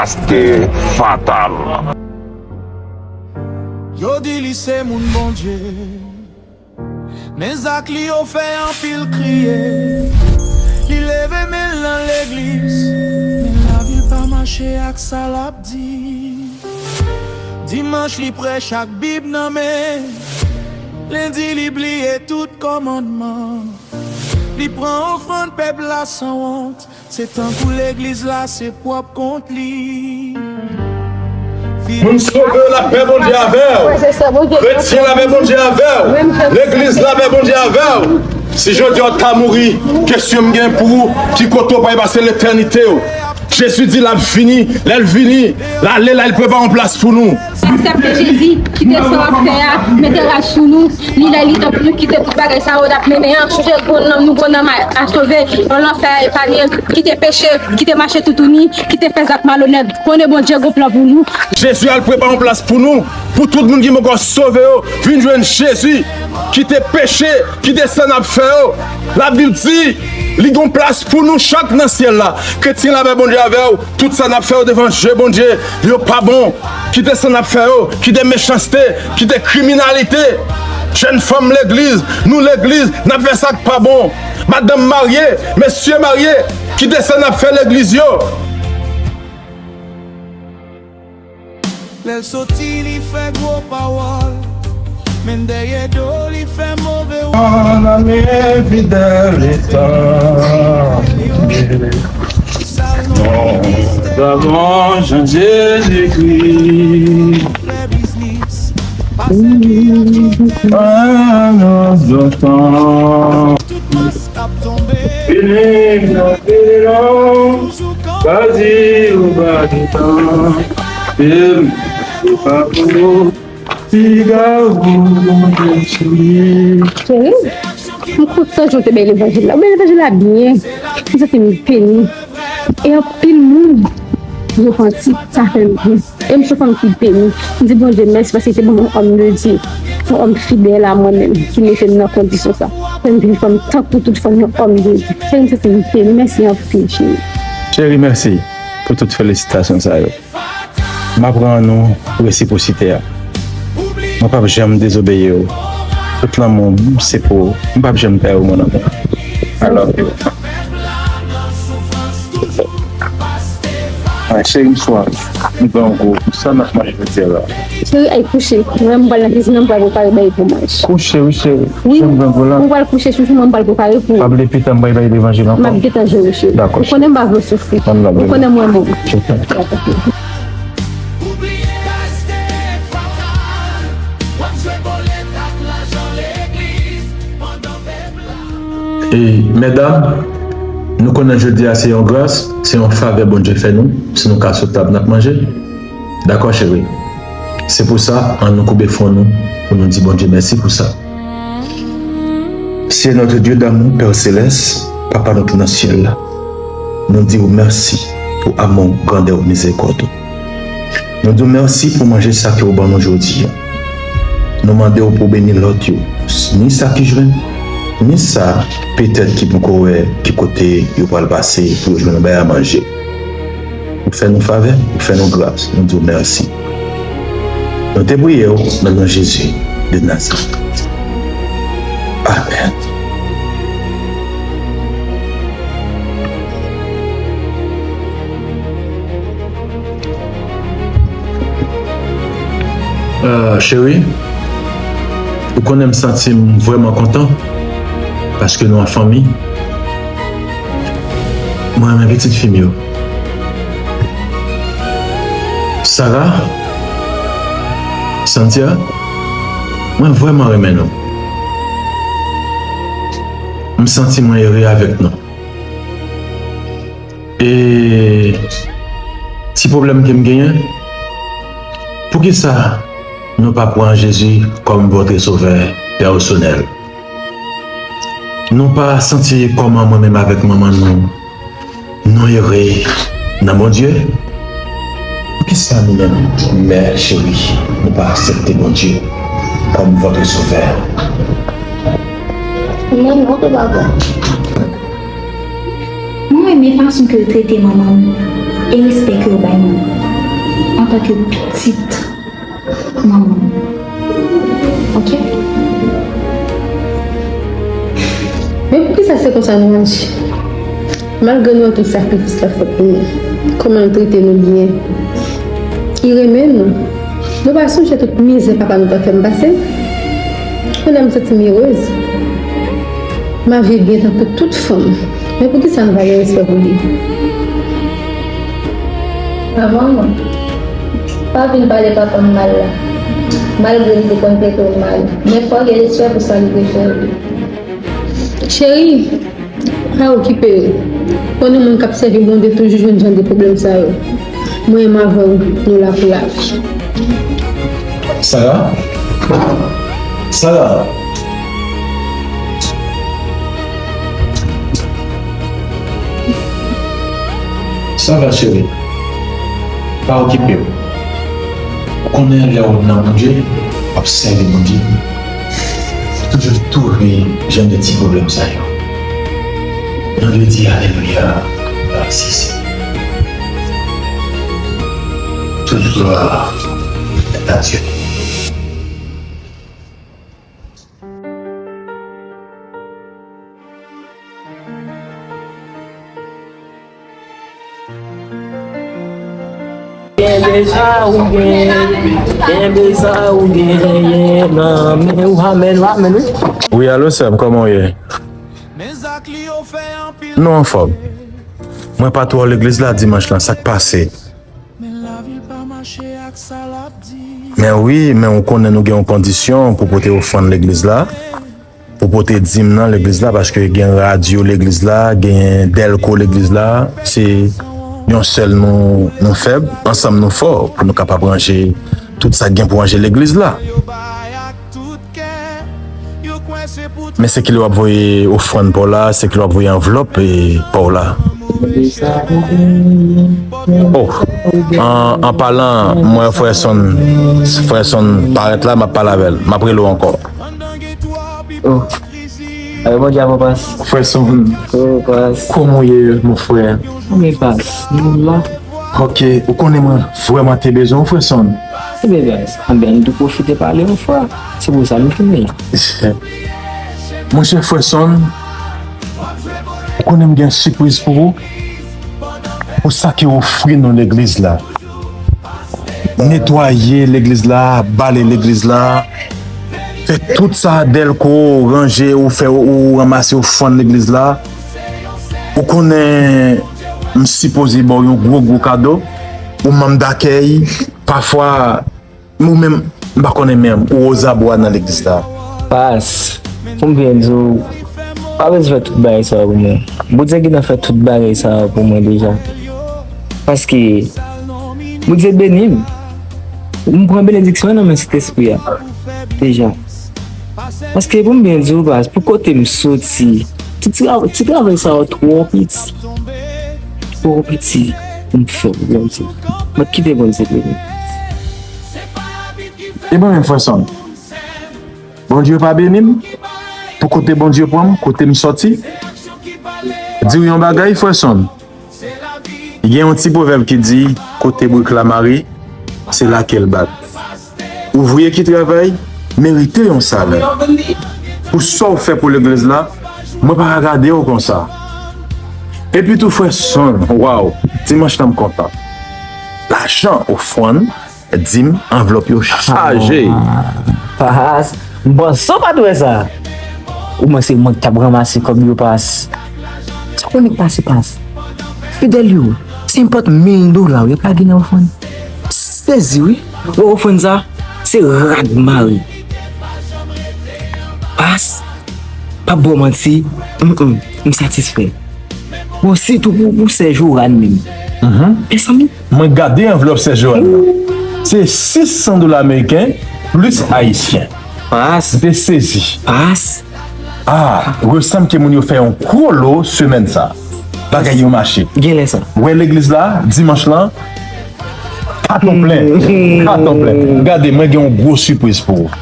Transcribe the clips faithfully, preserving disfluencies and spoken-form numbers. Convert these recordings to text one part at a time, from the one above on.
Pastè Fatal. Yo di li se moun Bondye. Men zak li yo fè anpil kriye. Li leve men l nan legliz, men lavi l pa mache ak sa l ap di. Dimanch li prèch ak Bib nan men, lendi li bliye tout kòmandman. Li pran ofrann pèp la sanwont. Se tankou legliz la se pwòp kont li. Moun sove, lapè Bondye avè w. Kretyen, lapè Bondye avè w. Legliz, lapè Bondye avè w. Si jodi a w ta mouri, kesyon m gen pou ou, ki kote w pral pase letènite w? Jezi di l ap vini, lè l vini, l ale la, l prepare yon plas pou nou. Aksepte Jezi, kite sa w ap fè a, mete rad sou nou, li lè li tan pou nou kite tout bagay sa yo n ap mennen an, chonje gwo nanm nou, gwo nanm a, a sove, nan lanfè a epanye, kite peche, kite mache toutouni, kite fè zak malonèt, konnen Bondye gon plan pou nou. Jezi al prepare yon plas pou nou, pou tout moun ki poko sove yo, vin jwenn Jezi, kite peche, kite sa n ap fè yo. Labib di, li gon plas pou nou chak nan syèl la. Kretyen, lapè Bondye avè w. Tout sa n ap fè yo devan je Bondye, yo pa bon. Kite sa n ap fè yo, kite mechanste, kite kriminalite. Jèn fanm legliz, nou legliz, n ap fè sa k pa bon. Madanm marye, mesye marye, kite sa n ap fè legliz yo. Lè l soti li fè gwo pawòl, men dèyè do li fè move wòl. An ami fidèl e tande. Nous avons Jean Jésus-Christ. Ah, nous entend. Vini nan vilaj, pa di ou pa di tan. E m se pa pou piga ou Bondye cheri. Cheri, m kontan jan w te bay levanjil la. Ou bay levanjil la byen. M santi m beni. E anpil moun repanti, sa fè m byen. E m se yon fanm ki beni. M di Bondye mèsi paske li te ban mwen yon òm de Dye, yon òm fidèl a mwen menm, ki mete m nan kondisyon sa. Fè m vin fanm tankou tout fanm, yon òm de Dye. Cheri, m santi m beni. Mèsi anpil, cheri. Cheri, mèsi pou tout felisitasyon sa yo. M aprann ou resipwosite a. Mwen p ap janm dezobeyi w. Tout lanmou m se pou ou. M p ap janm trayi w, mon amour. I love you. Ay, cheri m swav. M pran yon gwo. Sa n ap manje jodi a la? Cheri, ay kouche. Mwen, m pral nan kizin nan, m pral prepare bagay pou manje. Kouche, wi, cheri. Wi. Cheri, m pran gwo la. Ou pral kouche, chouchou, mwen, m pral prepare pou ou. Pa bliye pita, m bay bay levanjil ankò. M ap gentan jere w, cheri. Dakò, cheri. Ou konnen m pa vle w soufri. Ou konnen m renmen w. Cheri. E, medam, nou konnen jodi a se yon gras, se yon favè Bondye fè nou, si nou ka sou tab n ap manje. Dakò, cheri? Se pou sa, ann nou koube fwon nou pou nou di Bondye mèsi pou sa. C'est notre Dieu d'amour, Père Céleste, Papa nou ki nan syèl la. Nou di w mèsi pou amou w, grandè w, mizerikòd ou. Nou di w mèsi pou manje sa ke w ban nou jodi a. Nou mande w pou w beni lòt yo, ni sa ki jwenn, ni sa petèt ki poko wè ki kote yo pral pase pou yo jwenn yon bagay a manje. Ou fè nou favè, ou fè nou gras, nou di w mèsi. Nou te priye w nan non Jezi de Nazarèt. Amèn. Cheri, ou konnen m santi m vrèman kontan paske nou an fanmi. Mwen renmen pitit fi m yo. Sarah, Santia, mwen vrèman renmen nou. M santi mwen ere avèk nou. E ti pwoblèm ke m genyen, poukisa nou pa pran Jezi kòm votre sauveur pèsonèl? Nou pa santi kòman mwen menm avèk manman nou, nou ere nan Bondye? Poukisa nou menm, mè cheri, nou pa aksepte Bondye kòm votre sauveur? Men non, papa. Mwen renmen fason ke l trete manman m nan. e respè ke w bay mwen antanke pitit manman m. Oke? Men poukisa se konsa nou aji? Malgre nou wè tout sakrifis l ap fè pou nou, kòman l trete nou byen, li renmen nou. Nou pa sonje tout mizè papa nou t ap fè m pase? Kounye a m santi m erez. M ap viv byen tankou tout fanm. Men poukisa nou pa gen respè pou li? A manman, pa vin pale papa m mal la. Malgre li te konn trete w mal, men fò w gen respè pou sa li te fè w. Cheri, pa okipe yo. Konnen moun k ap sèvi Bondye toujou jwenn jan de pwoblèm sa yo. Mwen menm avè w, nou la pou lavi. Sarah? Sarah? Sarah cheri, pa okipe w. Ou konnen lè w nan Bondye, w ap sèvi Bondye, ou toujou twouve jan de ti pwoblèm sa yo. Nou dwe di alelouya, Seyè. Tout glwa est à Dieu. Kenbe sa ou genyen, kenbe sa ou genyen nan men w. Amèn, amèn, wi. Wi, alo, sè m, kòman w ye? Nou anfòm. Mwen pa twò legliz la dimanch lan, sa k pase? Men wi, men ou konnen nou gen yon kondisyon pou pote ofrann legliz la, pou pote dim nan legliz la, paske gen radyo legliz la, gen dèlko legliz la, se yon sèl nou, nou fèb, ansanm nou fò, pou nou kapab ranje tout sa k gen pou ranje legliz la. Men se kilè w ap voye ofrann pa w la, se kilè w ap voye anvlòp, e, pa w la. Oh, an, an palan, m wè frè Son, frè Son parèt la, m ap pale avè l. M ap rele w ankò. Oh. Alò, bondye avè w, pas. Frè Son. Oh, pas. Kòman w ye, mon frè? Mwen, pas. Nou la. Ok, ou konnen mwen vrèman te bezwen w, frè Son. Ebyen, pas. Anben, nou tou pwofite pale yon fwa. Se pou sa nou fini. Monchè frè Son, ou konnen m gen sipriz pou ou. Pou sa ke w ofri nou legliz la. Netwaye legliz la, bale legliz la, fè tout sa dèlko, ranje, ou fè, ou ranmase ofrann legliz la. Ou konnen m sipoze ba w yon gwo, gwo kado, ou manm dakèy, pafwa, ou menm, m pa konnen menm, ou ozabwa nan legliz la. Pas, pou m byen di w, pa bezwen fè tout bagay sa yo pou mwen. Bondye gentan fè tout bagay sa yo pou mwen deja. Paske, Bondye beni m. M pran benediksyon nan men Sentespri a. Deja. Paske pou m byen di w, baz, pou kote m soti, ti, ti, ti travay sa yo twò piti. Twò piti pou m fè pou Bondye. Mwen kite Bondye beni. E mwen menm, frè Son, Bondye pa beni m? Pou kote Bondye pran m, kote m sòti? Di w yon bagay, frè Son. Gen yon ti pwovèb ki di, kote brik la mare, se la ke l bat. Ouvriye ki travay, merite yon salè. Pou sa w fè pou legliz la, mwen pa ka gade w konsa. Epi tou, frè Son, waw, dimanch lan m kontan. Lajan ofrann, dim, anvlòp yo chaje. Ah, pas, m panse w pa t wè sa. Ou panse mwen k t ap ranmase kòb yo, pas? Sa w konnen k pase, pas? Fidèl yo, se nenpòt mil dola yo lage nan ofrann. Sezi wi. Wè ofrann sa, se rad mare. Pas, p ap ba w manti, mm, mm, m satisfè. Bon, sitou pou, pou sè Joran menm. Mhm. Mezanmi. Mwen gade anvlòp sè Joran nan. Se sis san dola ameriken plis ayisyen. Pas. M te sezi. Pas. Ah, resanm ke moun yo fè yon gwo lo semèn sa. Bagay yo mache. Genlè sa. Wè legliz la, dimanch lan, katon plen. Katon plen. Gade, mwen gen yon gwo sipriz pou ou.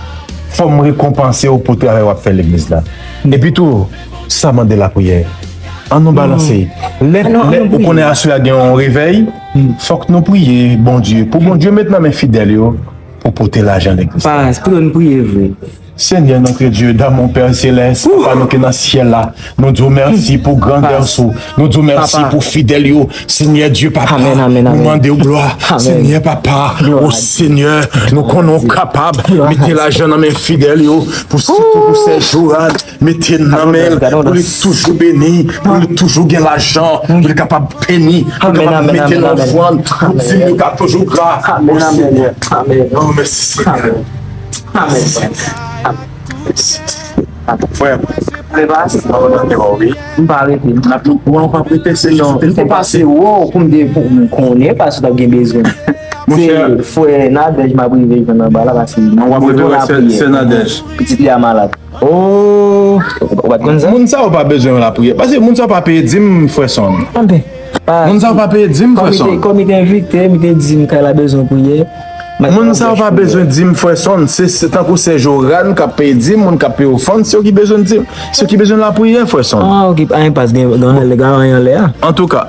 Fò m rekonpanse w pou travay w ap fè legliz la. Epi tou, sa mande lapriyè. An nou balanse. Lè, lè ou konnen aswè a gen yon revèy, fòk nou priye Bondye. Pou Bondye met nan men fidèl yo pou pote lajan legliz. Pas, pou nou priye vre. Senyè, notre Dieu, d'amour, Père Céleste, Papa nou ki nan syèl la, nou di w mèsi pou grandè w. Nou di w mèsi pou fidèl yo. Senyè Dye, Papa, nou mande w glwa. Senyè, Papa, o Senyè, nou konnen w kapab. Mete lajan nan men fidèl yo, pou sitou pou sè Joran, mete nan men l, pou li toujou beni, pou li toujou gen lajan, pou li kapab beni, pou li kapab mete nan ofrann, pou di m yo ka toujou gra. O Senyè. O, mèsi, Senyè. Amèn. Frè m, m pa rete. N ap nou pran, w p ap rete, se non. M te pase wè w pou m de, pou m konnen, paske w t ap gen bezwen. Se frè Nadège m ap rive jwenn anba la, paske m bezwen lapriyè. Pitit li a malad. Oh, ou pa t konn sa? Moun sa yo pa bezwen lapriyè. Paske moun sa yo pa peye dim, frè Son. Anben. Moun sa yo pa peye dim, frè Son. Kòm li te envite, m te di m kay la bezwen priyè. Moun sa yo pa bezwen dim, frè Son. Se, se tankou sè Joran k ap peye dim, moun k ap peye ofrann, se yo ki bezwen dim. Se yo ki bezwen lapriyè, frè Son. Ah, ok. Anyen pas gen, gen, gen anyen anlè a. Antouka.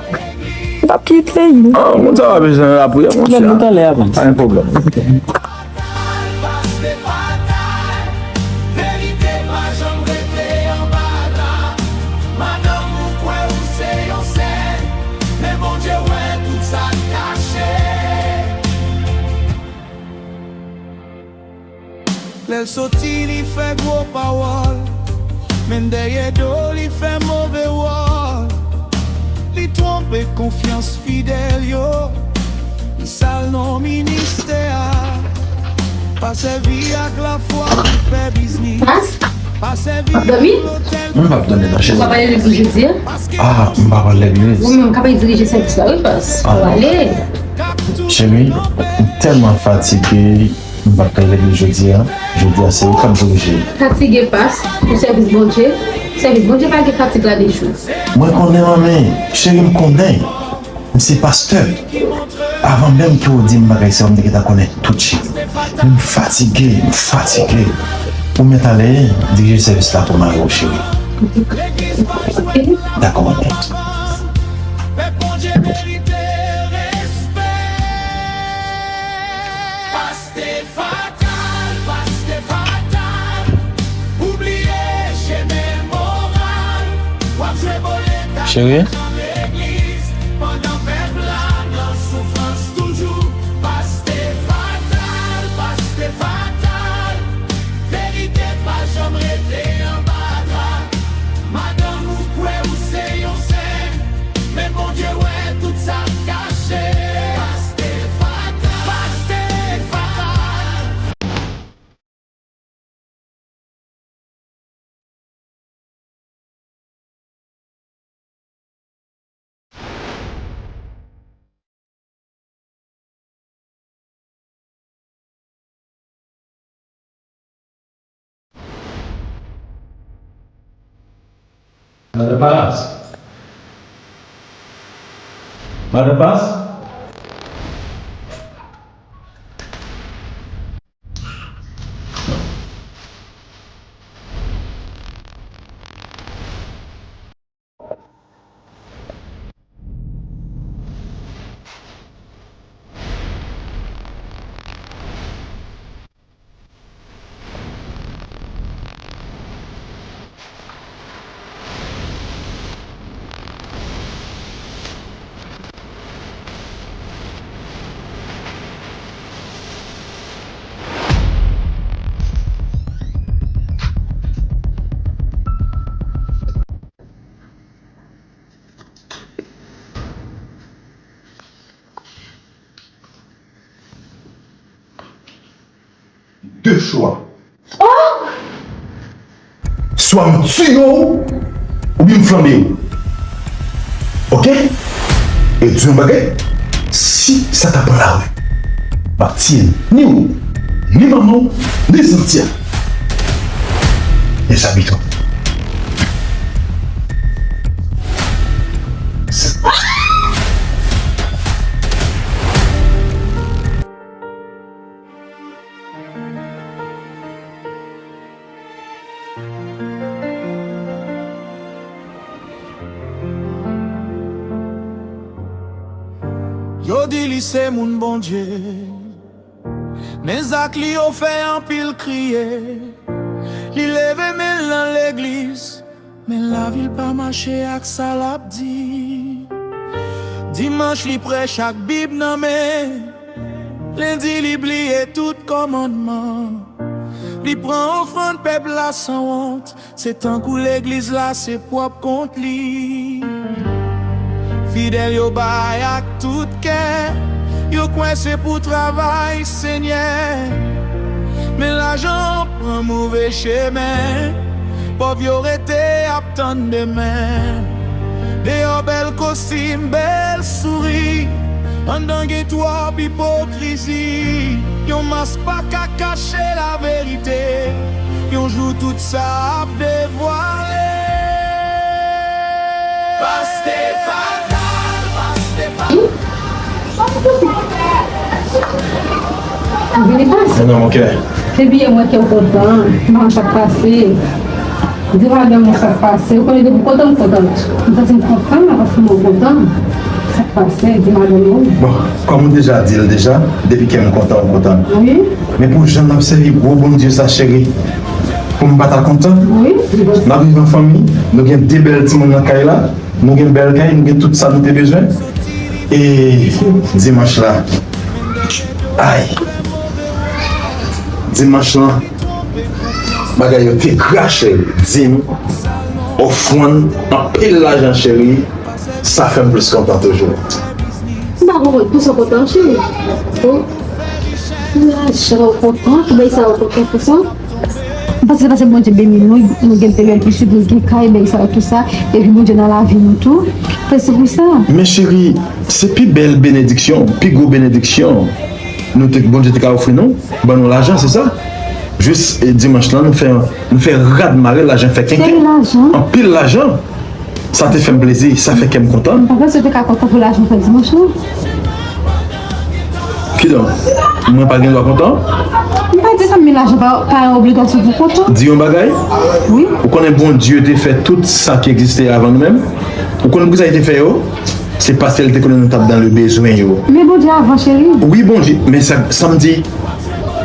L ap kite. Ah, moun sa yo pa bezwen lapriyè, monchè. Anlè a, pas. Pa gen pwoblèm. Fatal, pase fatal. Verite pa janm rete anba dra. Madanm ou kwè ou se yon sèn, men Bondye wè tout sa k kache. Lè l soti, li fè gwo pawòl, men dèyè do, li fè move wòl. Li twonpe konfyans fidèl yo, li sal non ministè a. Pa sèvi ak lafwa pou fè biznis. Pas? Pa sèvi ak lotèl. Mwen p ap dòmi non, cheri. Ou pa pale legliz jodi a? Ah, m pa pale legliz. Ou menm ka pa dirije sèvis la, wi, pas. Ah, non. Ou ale. Cheri, m tèlman fatige. M pa t kay legliz jodi a. Jodi a, se ou k ap dirije. Fatige pas pou sèvis Bondye. Sèvis Bondye pa gen fatig la de jou. Mwen konnen, manmi. Cheri, m konnen. M se pastè. Avan menm ke w di m bagay sa yo, m te gentan konnen tout, cheri. Men m fatige, m fatige. Ou mèt ale, dirije sèvis la pou mari w, cheri. Dakò, manmi. Pastè fatal, pastè fatal, ou bliye chemen moral. W ap jwe boleta nan legliz, pandan pèp la nan soufrans toujou. Pastè fatal, pastè fatal, verite pa janm rete anba dra. Madanm ou kwè ou se yon sèn, men Bondye wè tout sa k kache. Pastè fatal, pastè fatal. Madan Pas. Madan Pas. De chwa. Swa m tiye w, oubyen m flanbe w. Oke? E di yon bagay, si sa ta pran lari, m ap tiye ni ou, ni manman w, ni Cynthia. Mes habitants. Yo di li se moun Bondye, men zak li yo fè anpil kriye. Li leve men l nan legliz, men lavi l pa mache ak sa l ap di. Dimanch li prèch ak Bib nan men, lendi li bliye tout kòmandman. Li pran ofrann pèp la san wont, se tankou legliz la se pwòp kont li. Fidèl yo bay ak tout kè, yo kwè se pou travay Senyè. Men lajan pran move chemen, pòv yo rete ap tann demen. Deyò bèl kostim, bèl souri, anndan gen twòp ipokrizi. Yon mas pa ka kache laverite. Yon jou tout sa ap devwale. Pastè Fatal, pastè Fatal. Vini pase. Mwen nan mon kè. Se byen mwen ke w kontan, mwen sa k pase. Di madanm ou sa k pase. Ou konnen depi kontan m kontan. M santi m kontan la paske mwen kontan. Sa k pase, di madanm ou. Bon, kòm ou deja di l deja, depi kè m kontan, ou kontan. Wi. Men pou jan n ap sèvi gwo Bondye sa, cheri, pou m pa ta kontan? Wi. N ap viv an fanmi, nou gen de bèl timoun nan kay la, nou gen bèl kay, nou gen tout sa nou te bezwen. E dimanch la, ay, dimanch lan, bagay yo te krache, dim, ofrann, anpil lajan, cheri. Sa fè m plis kontan toujou. M pa konprann pou sa w kontan, cheri. Bon, pou lajan w kontan, pou bagay sa w kontan pou sa. M panse se paske Bondye beni nou, nou gen de bèl pitit, nou gen kay, bagay sa yo, tout sa. Epi Bondye nan lavi nou tou. Paske se pou sa. Men cheri, se pi bèl benediksyon, pi gwo benediksyon nou te, Bondye te ka ofri nou, ban nou lajan, se sa. Jis, e, dimanch lan, nou fè, nou fè rad mare, lajan fè kenken. Seri lajan. Anpil lajan. Sa te fè m plezi, sa fè kè m kontan. M pa panse w te ka kontan pou lajan fè dimanch lan. Kidonk, mwen pa gen dwa kontan? M pa di sa, men lajan pa, pa yon obligasyon pou kontan. Di yon bagay? Wi. Ou konnen Bondye te fè tout sa ki egziste avan nou menm? Ou konnen poukisa li te fè yo? Se paske l te konnen nou t ap dans le besoin yo. Men Bondye avan, cheri. Wi, Bondye, men sa, sa m di,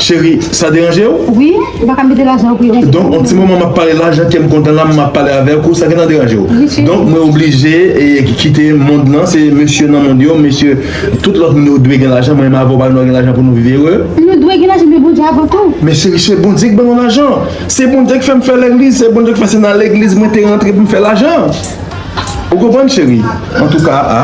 cheri, sa deranje w? Wi, m pa ka mete lajan pou yo. Donk, yon ti moman m ap pale lajan, kè m kontan la, m ap pale avèk ou, sa gentan deranje w. Wi, cheri. Donk, mwen oblije, e, kite mond lan, se mesye nan mond yo, mesye, tout lòt moun yo dwe gen lajan, mwen menm avè w pa gen dwa gen lajan pou nou viv ere. Nou dwe gen lajan, men Bondye avan tou. Men cheri, se Bondye ki ban nou lajan. Se Bondye ki fè m fè legliz, se Bondye ki fè se nan legliz mwen te rantre pou m fè lajan. Ou konprann, cheri? Antouka, a.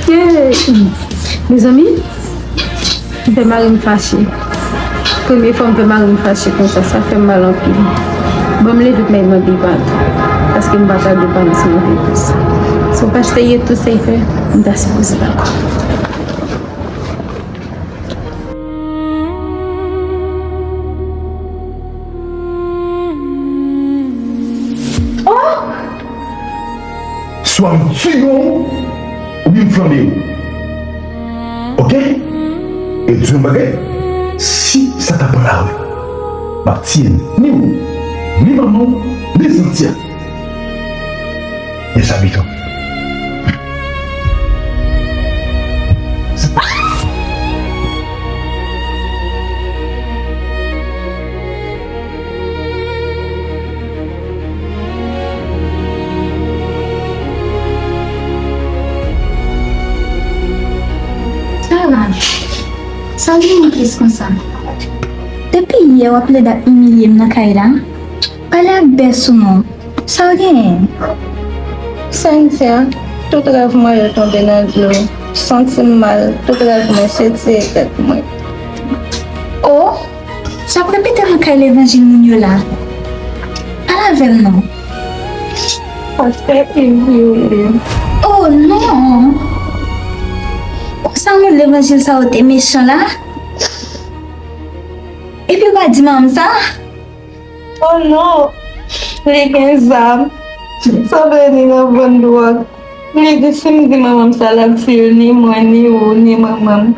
Hey, mezanmi, m fè mari m fache. Premye fwa m fè mari m fache konsa, sa fè m mal anpil. Bon, m leve pou m al mande padon, paske m pa ta dwe pale sou move plis. Si w pa te ye tou sa y fè, m ta sipoze dakò. Oh! Swa m tiye w, oubyen m flanbe w. Oke? E di yon bagay, si sa ta pran lari, m ap tiye ni ou, ni manman w, ni Santia. Yes, abitan. Sa va? Sa w gen yon plis konsa? Depi yè w ap plede ap imilye m nan kay la. Pale ak bès ou non. Sa w genyen? Cynthia, tout rèv mwen yo tonbe nan dlo. Santi m mal, tout rèv mwen se tiye tèt mwen. O, sa ap repete nan kay levanjil moun yo la. Al avè l non. Pastè Yves vle. O non! Konsa moun levanjil sa yo te mechan la? Epi w pa di manman m sa? O non! Li gen zam. Sanble li nan vann dwòg. Li di si m di manman m sa, l ap tiye ni mwen, ni ou, ni manman m.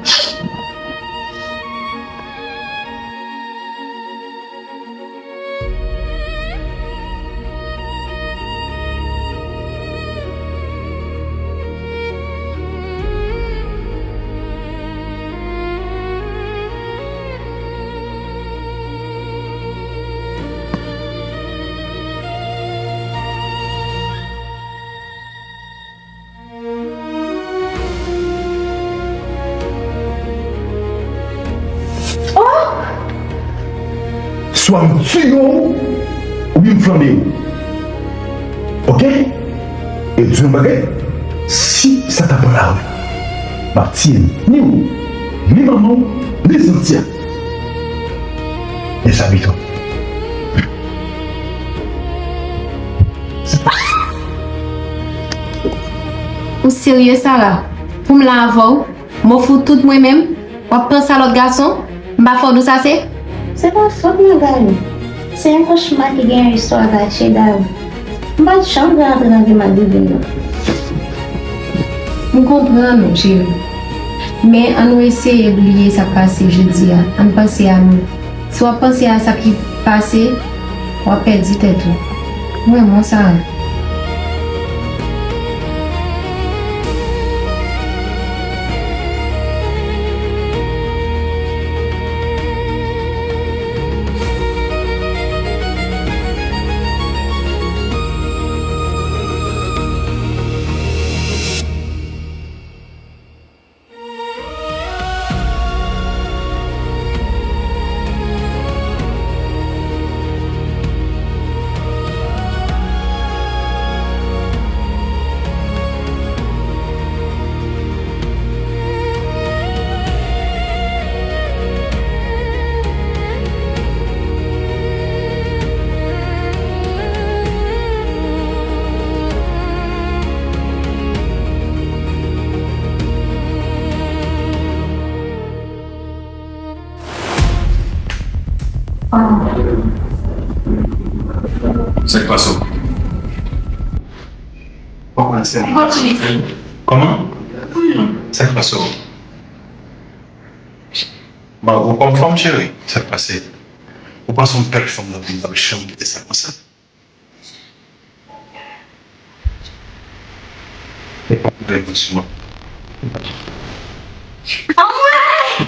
Swa m tiye w, oubyen m flanbe w. Oke? E di yon bagay, si sa ta pran lari, m ap tiye ni ou, ni manman w, ni Cynthia. Lèzabitan. Ou serye, Sara? Pou m la avè w, m ofri w tout mwen menm, w ap panse a lòt gason? M pa fè w dous ase? Se pa fòt mwen, Dani. Se yon kochma ki gen yon istwa kache, Dani. M pa t janm vle antre nan vi Madivin nan. M konprann ou, cheri. Men ann nou eseye bliye sa k pase jodi a. Ann panse a nou. Si w ap panse a sa ki pase, w ap pèdi tèt ou. M renmen w, Sara. Sa k pase w? Kòman? Sa k pase w? Bon, ou kòm fanm, cheri, sa k pase? Ou panse yon bèl fanm nan vi m ap janm kite sa konsa? E pa pou bèl sou mwen. Anmwey!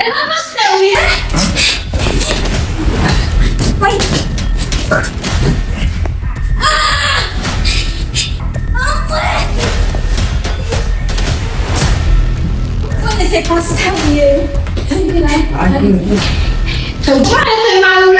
E pa pastè wi, en? Woy! Anmwey! Ou konnen se pastè wi, en? Anmwey! Ou pa renmen mal